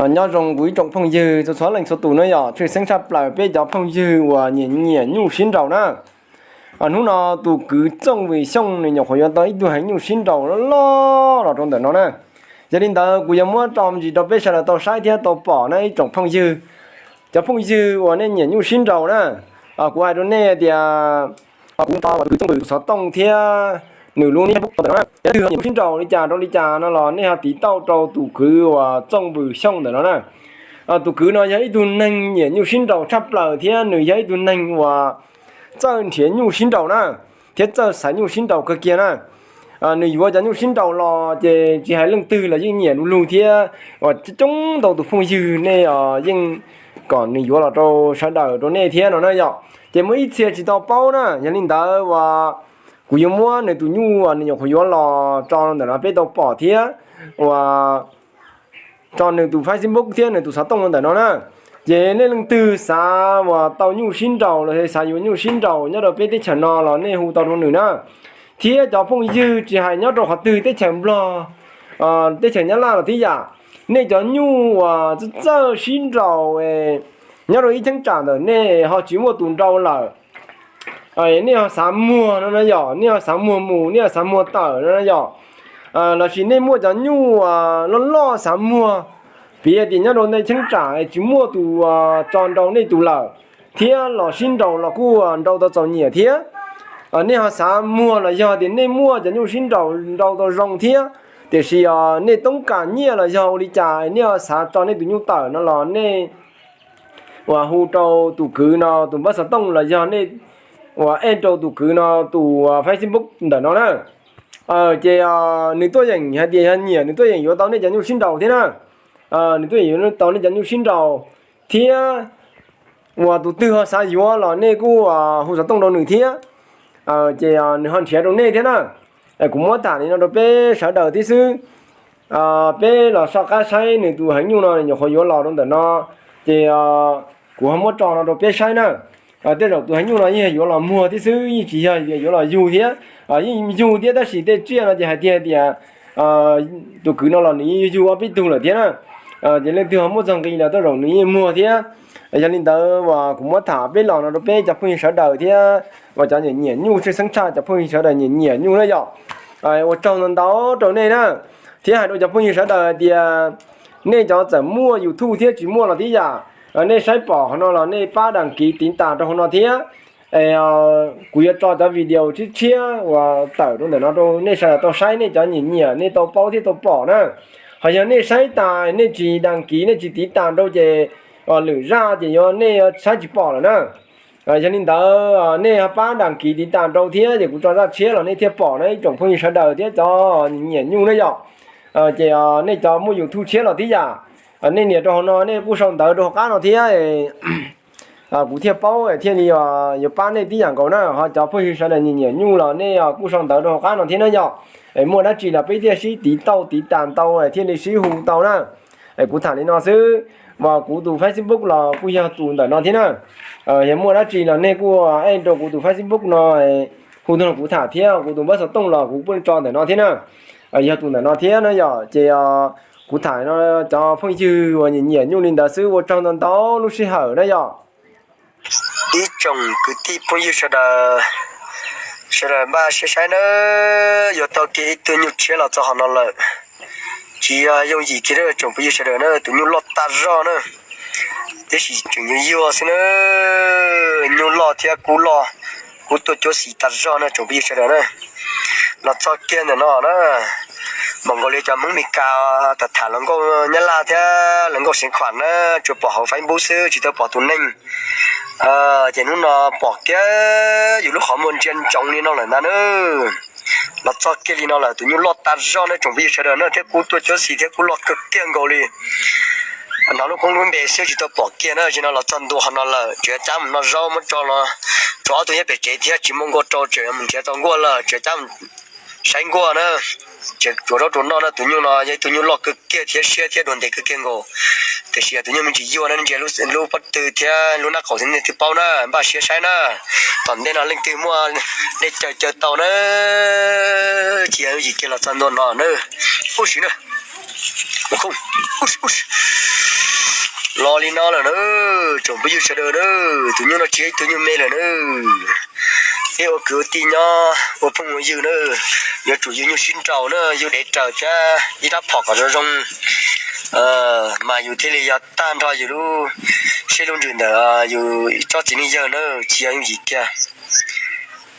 Nyob zoo kuv ib tsoom phooj ywg txhua txhua leej txhua tus na yom, tshwj xeeb tshaj plaws peb cov phooj ywg uas nyiam nyiam nyuj sib nraus na. Hnub no tus kwv Txooj Vwm Xyooj nws nyuam qhuav yuav tau ib tug heev nyuj sib nraus loj loj los rau ntawm no na. Yog li ntawd kuv yuav muab tso me ntsis rau peb sawv daws tau saib thiab tau pom na ib tsoom phooj ywg. Cov phooj ywg uas nej nyiam nyuj sib nraus na, kuv hais rau nej tias kuv tus kwv Txooj Vwm xov tooj thiab nws lub nick Facebook ntawm no na. Yog leej twg nyiam nyuj sib nraus li cas rau li cas no los nej ho tiv tauj rau tus kwv uas Txooj Vwm Xyooj ntawm no na. Tus kwv no yog ib tug neeg nyiam nyuj sib nraus tshaj plaws thiab nws yog ib tug neeg uas txawj nrhiav nyuj sib nraus na, thiab txawj xaiv nyuj sib nraus kawg kiag na. Nws yuav cov nyuj sib nraus los ces tsis hais leej twg los yeej nyiam lug lug thiab uas coob ntau tus phooj ywg nej yeej kom nws yuav los rau sawv daws rau nej thiab no na yom. Ces muaj ib txhia tsis tau paub na, yog li ntawd uas kuv yuav muab nws tus nyuj uas nws nyuam qhuav yuav los tso ntawm no peb tau pom thiab uas tso nws tus Facebook thiab nws tus xov tooj ntawm no na. Ces nej leej twg xav uas tau nyuj sib nraus los xav yuav nyuj sib nraus nyob rau peb teb chaws no los nej hu tau rau nws na. Thiab cov phooj ywg tsis hais nyob rau qhov twg teb chaws Nplog, teb chaws Nyab Laj los tib yam, nej cov nyuj uas txawj txawj sib nraus nyob rau ib cheeb tsam ntawm nej ho tsis muaj tus nrau lawm, nej ho xav muag no na yom, nej ho xav muag mus, nej ho xav muag tawm no na yom, lossis nej muaj cov nyuj loj loj xav muag, piv tias nyob rau nej cheeb tsam tsis muaj tus tso nrau nej tus lawm, thiab los sib nraus los kuj nrau tau txaus nyiam thiab, nej ho xav muag los yog tias nej muaj cov nyuj sib nraus nrau tau zoo thiab, tiam sis nej toob kas nyiaj los yog ua li cas nej ho xav tso nej tus nyuj tawm no los nej uas hu rau tus kwv no tus npawb xov tooj los yog nej uas add rau tus kwv no tus Facebook ntawm no na. Ces nws tuaj yeem hais tias yog nyiam nws tuaj yeem yuav tau nej cov nyuj sib nraus thiab na. Nws tuaj yeem yuav tau nej cov nyuj sib nraus thiab uas tus twg ho xav yuav los nej kuj hu xov tooj rau nws thiab, ces nws ho nrhiav rau nej thiab na. Kuv muab tham li no rau peb sawv daws thiab xwb. Peb los soj qab saib nws tus heev nyuj no nyuam qhuav yuav los rau ntawm no, ces kuv ho muab tso no rau peb saib na. Tej zaum tus heev nyuj no yeej yuav los muag thiab xwb, yeej tsis yog yuav los yug thiab, yeej yug thiab tab sis tej tsiaj no ces hais tiag tias tus kwv no los nws yeej yug ob peb tug lawm thiab na. Ces leej twg ho muaj txog nqi los tej zaum nws yeej muag thiab. Yog li ntawd uas kuv muab tham peb los no rau peb cov phooj ywg sawv daws thiab uas cov nyiam nyiam nyuj, tshwj xeeb tshaj cov phooj ywg sawv daws nyiam nyiam nyuj na yom. Ua tsaug ntau ntau rau nej na, thiab hais rau cov phooj ywg sawv daws hais tias nej cov txawm muaj YouTube thiab tsis muaj los tib yam, nej saib pom hauv no los nej pab đăng ký tiv tas rau hauv no thiab. Kuv yuav tso cov video tshiab tshiab uas tawm rau ntawm no rau nej sawv daws tau saib, nej cov nyiam nyiam nej tau paub thiab tau pom na. Ho yog nej saib tas nej tsis đăng ký nej tsis tiv tas rau ces lwm zaj ces yuav nej saib tsis pom lawm na. Yog li ntawd nej ho pab đăng ký tiv tas rau thiab ces kuv tso zaj tshiab los nej thiaj pom na ib tsoom phooj ywg sawv daws thiab cov nyiam nyuj na yom. Ces nej cov muaj YouTube tshiab los tib yam, nej nias rau hauv no nej kuj sau ntawv rau hauv qab no thiab, kuv thiaj paub thiaj li yuav pab nej tib yam nkaus na. Ho cov phooj ywg sawv daws nyiam nyiam nyuj los nej kuj sau ntawv rau hauv qab no thiab na yom. Muaj dab tsi los peb thiaj sib tiv tauj tiv tas ntau thiaj li sib hu tau na. Kuv tham li no xwb, mas kuv tus Facebook los kuj yog tus ntawm no thiab na. Yog muaj dab tsi los nej kuj add rau kuv tus Facebook no, hu tuaj los kuv tham thiab, kuv tus npawb xov tooj los kuv kuj tso ntawm no thiab na. Yog tus ntawm no thiab na yom, ces kuv tham no cov phooj ywg uas nyiam nyiam nyuj li ntawd xwb, ua tsaug ntau ntau lub sij hawm na yom. Ib tsoom kwv tij phooj ywg sawv daws, sawv daws npaj siab saib nawb, yuav tau kiag ib tug nyuj tshiab los txog hauv no lawm. Tsis yog yooj yim kiag tsoom phooj ywg sawv daws na, tus nyuj loj tag zog na, tiam sis tseem yuag yuag xwb na, nyuj loj thiab kub loj, kub tuaj cuab xim tag zog na tsoom phooj ywg sawv daws na. Los txog kiag ntawm no na, npaum nkaus li cov Hmoob Meskas tham tham hluas nkauj Nyab Laj thiab hluas nkauj Xeev Khuam na, tsuas pom hauv Facebook xwb tsis tau pom tus neeg. Ces hnub no pom kiag yus lub qhov muag ntsia ntsoov li no lawm ntag na. Los txog kiag li no lawm, tus nyuj loj tag zog na tsoom phooj ywg sawv daws na, thiab kub tuaj cuab xim thiab kub loj kawg kiag nkaus li. Hnov lub koob lub npe xwb tsis tau pom kiag na, ces no los txog ntua hauv no lawm, tseem cab mus noj zaub muab tso los, tshuav ob tug nyob pem tsev thiab tsis muaj nkuaj rau, tseem mus nrhiav tau nkuaj lawm, tseem cab mus saib nkuaj na. Tseem tsuav zaub rau noj na, tus nyuj no yog ib tug nyuj loj kawg kiag thiab siab thiab dua ntev kawg kiag nkaus. Tiam sis yog tus nyuj me ntsis yuag na, ntsia lub pob tw thiab lub nab qaum xwb nej thiaj paub na, npaj siab saib na. Tom ntej no leej twg muaj dej caw caw tau na. Tsis yog yooj yim kiag los txog ntua no na. Ub si na. Ub si, ub si. Los li no lawm na, tsoom phooj ywg sawv daws na, tus nyuj no tsis yog ib tug nyuj me lawm na. Peb ua kwv ua tij nyob ua phooj ua ywg na, yuav tsum yug nyuj sib nraus na, yug dev raws thiab ib rab phom kom zoo zoo, mas yus thiaj li yog tag nrho yus lub siab lub ntsws ntawm yus tsob txiv neej yawg na, tsis yog yooj yim kiag.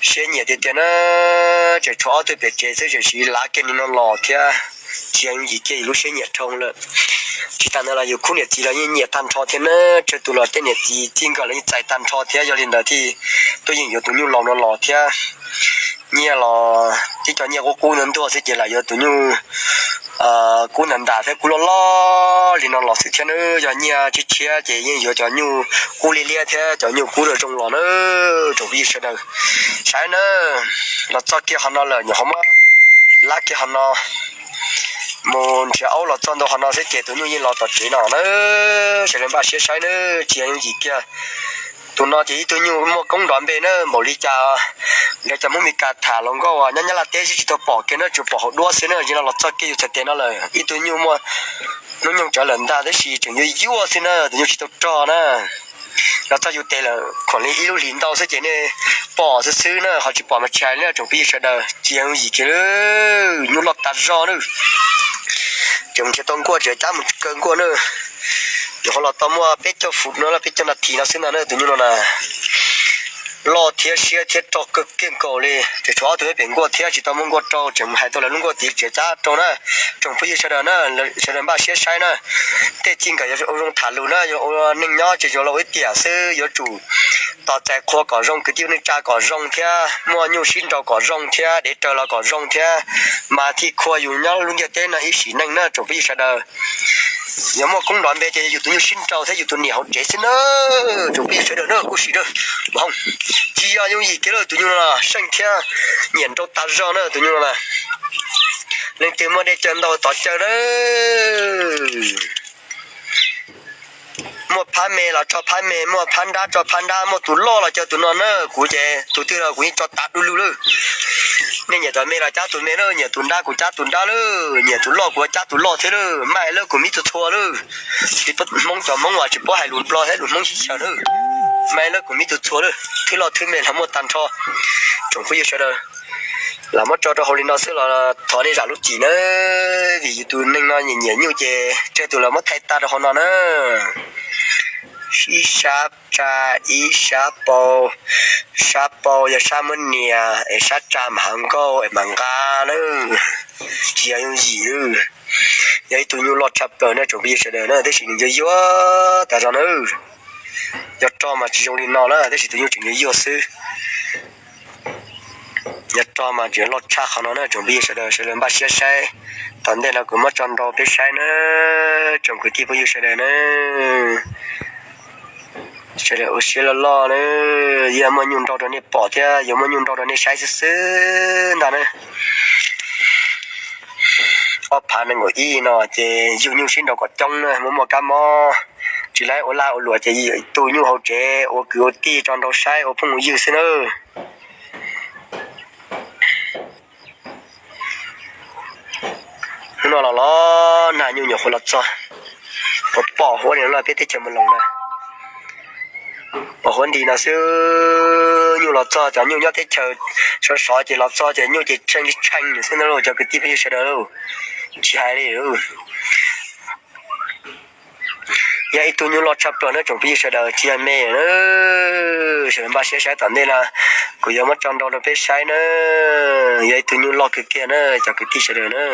Siab nyiam tiag tiag na, tseem tshuav ob tug pem tsev xwb tseem siv lav kiag li no los thiab, tsis yog yooj yim kiag yus lub siab nyiam dhau lawm. Tsis tas ntawd los yus khub niam txiv los yeej nyiam tag nrho thiab na, tsawg tus los tej niam txiv txij nkawm los yeej txais tag nrho thiab, yog li ntawd thiaj tuaj yeem yuav tus nyuj laus no los thiab. Nyiaj los tib co nyiaj qub qub ntuag ntuag xwb ces lam yuav tus nyuj kub ntas ntas thiab kub loj loj li no los xwb thiab na, yog nyiaj tshiab tshiab ces yeej yuav cov nyuj kub liab liab thiab cov nyuj kub zoo zoo los na, tsoom phooj ywg sawv daws. Saib na, los txog kiag qhov no lawm nyuam qhuav muab lab kiag qhov no mus nrhiav aub los txog ntua qhov no xwb ces tus nyuj yeej los tom tsev no na, sawv daws npaj siab saib na, tsis yog yooj yim kiag. Tus no ces ib tug nyuj muaj koob nrov npe na, npaum li cas lawv cov Hmoob Mes Kas tham hluas nkauj uas nyob Nyab Laj teb xwb tsis tau pom kiag na, tsuas pom hauv duab xwb na, ces no los txog kiag yus txhais tes no lawm ib tug nyuj muaj hnub nyoog tsawv lawm ntag tab sis tseem yuag yuag xwb na, tus nyuj tsis tau rog na. Los txog yus tes lawm khuam li ib lub hlis ntau xwb ces nej pom xwb xwb na, qhov tsis pom mas tsis hais li tsoom phooj ywg sawv daws, tsis yog yooj yim kiag, nyuj loj tas zog na. Tseem nrhiav tau nkuaj tseem cab mus kaw nkuaj na. Nyuam qhuav los tau muaj peb caug fuv no los peb caug nas this no xwb ntag na, tus nyuj no na. Loj thiab siab thiab rog kawg kiag nkaus li, tseem tshuav ob tug pem nkuaj thiab tsis tau muab nkuaj rau, tseem hais tau lawv lub nkuaj tid tseem cab rau na. Tsoom phooj ywg sawv daws na, sawv daws npaj siab saib na. Tej txij nkawm yuav ua zoo tham lus na, yuav ua neej nyob ces yuav los ua ib tiam xwb, yuav tsum tos txais qhua kom zoo, kwv tij neej tsa kom zoo thiab, muaj nyuj sib nraus kom zoo thiab, dev raws los kom zoo thiab, mas thiaj khua yus nyob lub ntiaj teb no ib sim neej na tsoom phooj ywg sawv daws. Yuav muaj koob nrov npe ces yus tus nyuj sib nraus thiab yus tus niam hauv tsev xwb na, tsoom phooj ywg sawv daws na, kuj sim na. Tsis yog yooj yim kiag lawm, tus nyuj no seej thiab nyiam nraus tas zog na tus nyuj no na. Leej twg muaj dej caw ntau tod caw na. Muaj phab me los tso phab me, muaj phab nrab tso phab nrab, muaj tus loj los caw tus no na. Kuv ces tus twg los kuv yeej tso tas du lug lawm. Nej nyiam tus me los cab tus me lawm, nyiam tus nrab kuv cab tus nrab lawm, nyiam tus loj kuv cab tus loj thiab lawm, maj lawm kuv mib txhua txhua lawm. Tib Hmoob cov Hmoob uas tsis paub hais lus Nplog thiab lus Hmoob sib xyaw lawm, maj lawm kuv mib txhua txhua lawm, twb loj twb me los muaj tag nrho. Tsoom phooj ywg sawv daws, los muab tso rau hauv li no xwb los thov nej zam lub txim na, vim yus tus neeg no nyiam nyiam nyuj ces tsawg tus los muab thaij tag rau hauv no na. Ib sab tsa, ib sab pau, sab pau yog sab muab nias es sab tsa mam hav nkauj es mam nqa na. Tsis yog yooj yim, yog ib tug nyuj loj tshaj plaws na tsoom phooj ywg sawv daws na, tab sis nws yuag yuag tas zog na. Yog rog mas tsis zoo li no na, tab sis tus nyuj tseem yuag yuag xwb. Yog rog mas tseem loj tshaj qhov no na tsoom phooj ywg sawv daws, sawv daws npaj siab saib. Tom ntej no kuv muab tso nrau peb saib na, tsoom kwv tij phooj ywg sawv daws na. Sawv daws ua siab loj loj na, yog muaj nyuj nrau rau nej pom thiab yuav muaj nyuj nrau rau nej saib xwb xwb ntag na. Ob phav nees nkaum ib no ces yug nyuj sib nrau kom coob na, muaj muaj kab mob. Tsis laib ua laj ua luam ces tu nyuj hauv tsev ua kwv ua tij tso nrau saib ua phooj ua ywg xwb na. Hnub no los los nag nyuj nyuam qhuav los txog, pom pom huab li no peb teb chaws Moos Loos na. Pom huab nti no xwb, nyuj los txog, cov nyuj nyob teb chaws sov sov ces los txog ces nyuj ces tshee li tshee xwb na lauj cov kwv tij phooj ywg sawv daws lauj. Tsis hais li. Yog ib tug nyuj loj tshaj plaws na tsoom phooj ywg sawv daws, tsis yog me na. Sawv daws npaj siab saib tom ntej no, kuv yuav muab tso nrau rau peb saib na. Yog ib tug nyuj loj kawg kiag na cov kwv tij sawv daws na.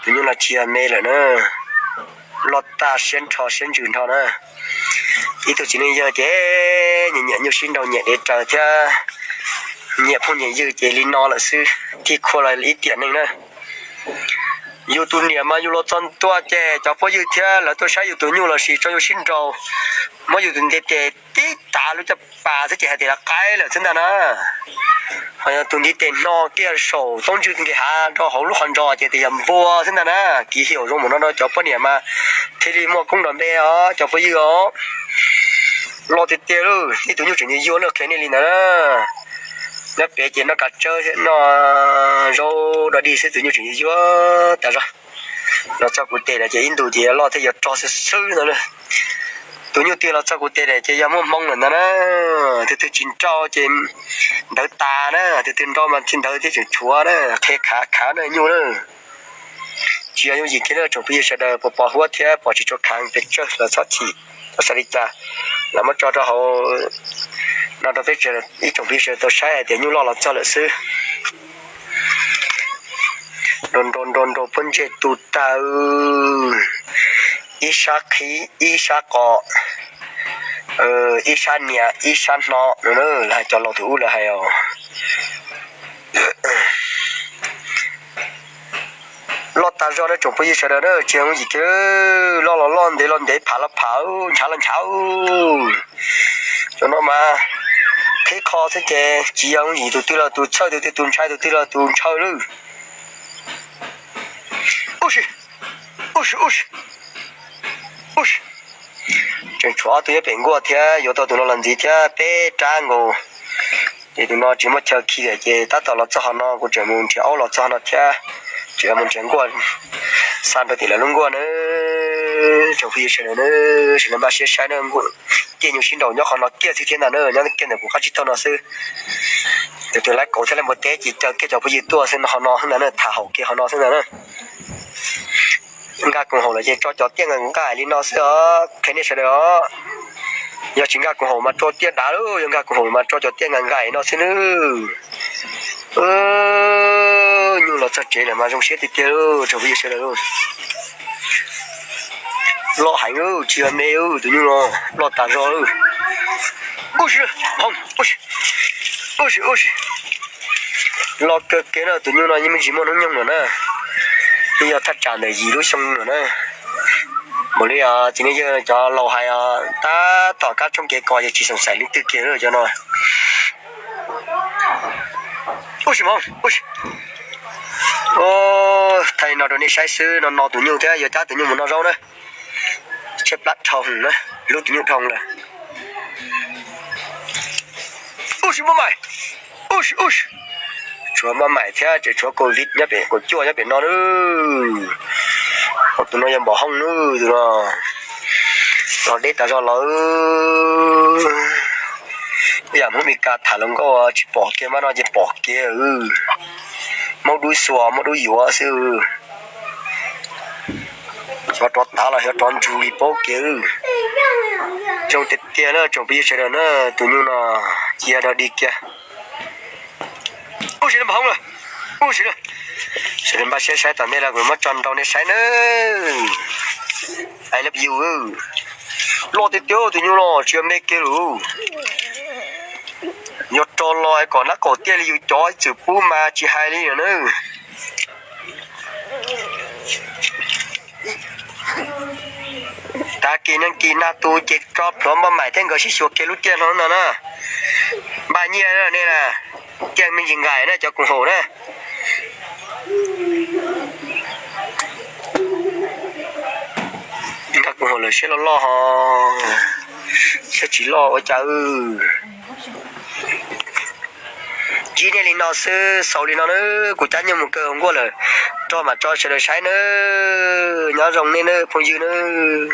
Tus nyuj no tsis yog me lawm na, loj tag siab nrho siab ntsws nrho na. Ib tug txiv neej yawg ces nyiam nyiam nyuj sib nrau nyiam dev raws thiab nyiam phooj nyiam ywg ces li no lawm xwb thiaj khua los ib tiam neej na. Yus tus niam mas yus los txog ntua ces cov phooj ywg thiab lawv tuaj saib yus tus nyuj los sis tso yus sib nraus, muab yus tus ntiv tes tib tav lub caj pas xwb ces hais tias lawv qaib lawm xwb ntag na. Ho yog tus ntiv tes hno kiag saum toob ntswg nqis hav rau hauv lub qhov ntsos ces tias yog npua xwb ntag na. Kiv hiaum zoo mus no rau cov poj niam mas thiaj li muaj koob nrov npe os cov phooj ywg os. Loj tiag tiag lauj, ib tug nyuj tseem yuag yuag na, qhia nej li ntawd na. Nyob pem ces noj kav tsawb thiab noj zaub dog dig xwb, tus nyuj tseem yuag yuag tas zog. Los txog kuv tes no ces ib ntus ces yuav loj thiab yuav rog xwb xwb no na. Tus nyuj twg los txog kuv tes lawm ces yog muaj hmoo lawm ntag na. Tus twg tsis nrau ces ntawd tas na, tus twg nrau mas tsis ntawd thiaj tseem tshuav na, qhia khav khav na nyuj na. Tsis yog yooj yim kiag na tsoom phooj ywg sawv daws, pos pos huab thiab pom tsis tshua khav pes tsawg los txhob chim, txhob xav li cas, los muab tso rau hauv no rau peb ib tsoom phooj ywg sawv daws tau saib hais tias nyuj loj los txog lawm xwb. Nrau nrau nrau nrau puab ntseg tu tag, ib sab qhib ib sab qos, ib sab nias ib sab hno no, lawv hais cov laus tus ub lawv hais os. Loj tas zog na tsoom phooj ywg sawv daws na, tsis yooj yim kiag, loj los loj, ntev los ntev, phav los phav, nchav los nchav. Cov no mas qhib qho xwb ces tsis yooj yim, tus twg los tus txhawj, tus twg tus ntshai, tus twg los tus ntshaw lawm. Ub si, ub si, ub si, ub si. Tseem tshuav ob tug nyob pem nkuaj thiab, yuav tau tus no los ntxiv thiab peb rab nkaus. Ces tus no tsis muaj chaw khi lawm ces tab tom los txog hov no, kuv tseem mus nrhiav aub los txog hov no thiab, tseem mus nrhiav nkuaj xa rau tim lawv lub nkuaj na. Tsoom phooj ywg sawv daws na, sawv daws npaj siab saib na, ciaj nyuj sib nraus nyob qhov no kiag xwb thiab ntag na, nyob kiag ntawm kuv qab tsib taug no xwb. Tus twg laib kauv thiab laib npua teb ces caw kiag cov phooj ywg tuaj xwb no, hov no xwb ntag na, tham haum kiag hov no xwb ntag na. Nkag koom haum lawm ces tso cov tiaj nqaij nqaij li no xwb os, qhia nej sawv daws os. Yog tsis nkag koom haum mas tso tiaj dav lauj, yog nkag koom haum mas tso cov tiaj nqaij nqaij no xwb nawb. Nyuj los txog tsev lawm mas zoo siab tiag tiag lauj tsoom phooj ywg sawv daws lauj. Loj heev lauj, tsis yog me lauj, tus nyuj no loj tas zog lauj. Ub si, ub si, loj kawg kiag na, tus nyuj no yeej me ntsis muaj hnub nyoog lawm na. Yeej yog thaj tsam ntawm yim lub xyoo lawm na. Npaum li txiv neej yawg cov laus hais os, tab tom kab tshoob kev kos ces tsis xoom xaim leej twg kiag cov no. Ub si, thaij li no rau nej saib xwb, no no tus nyuj thiab yuav cab tus nyuj mus noj zaub na. Tshaib plab dhau na, hlub tus nyuj dhau lawm. Ub si, maj maim, ub si, ub si. Tshuav maj maim thiab tseem tshuav covid nyob pem, kaum cuaj nyob pem no nawb. Tus no yog npom hooj nawb, tus no los deb tas zog lawm. Ib yam Hmoob Mes Kas tham hluas nkauj tsis pom kiag, mas no ces pom kiag. Maub dub xuas maub dub yuav xwb. Xyov rov tav los xyov rov ntsug li paub kiag. Zoo tiag tiag na tsoom phooj ywg sawv daws na, tus nyuj no cia rau dig kiag. Ub si, npom hooj lawm, ub si. Sawv daws npaj siab saib tom ntej los kuv muab tso nrau nej saib nawb. I love you. Loj tiag tiag tus nyuj no tsis yog me kiag lauj. Yog rov los kom nab qaum tiaj li yus cov ib txwm pub mas tsis hais li lawm nawb. Tag kis neeg kis nag tus ces tso plhuav maj maim thiab nkawd sib xyuas kiag lub tiaj no no na. Npaj nyiaj nej na, tiaj me ntsis nqaim na cov koom haum na. Nkag koom haum lawm siab loj loj ho, siab tsis loj ua cas. Ntsib nej li no xwb, xaus li no na, kuv cab nyuj mus kaw hauv nkuaj lawm, rau mam tso sawv daws saib nawb, nyob zoo nej nawb phooj ywg nawb.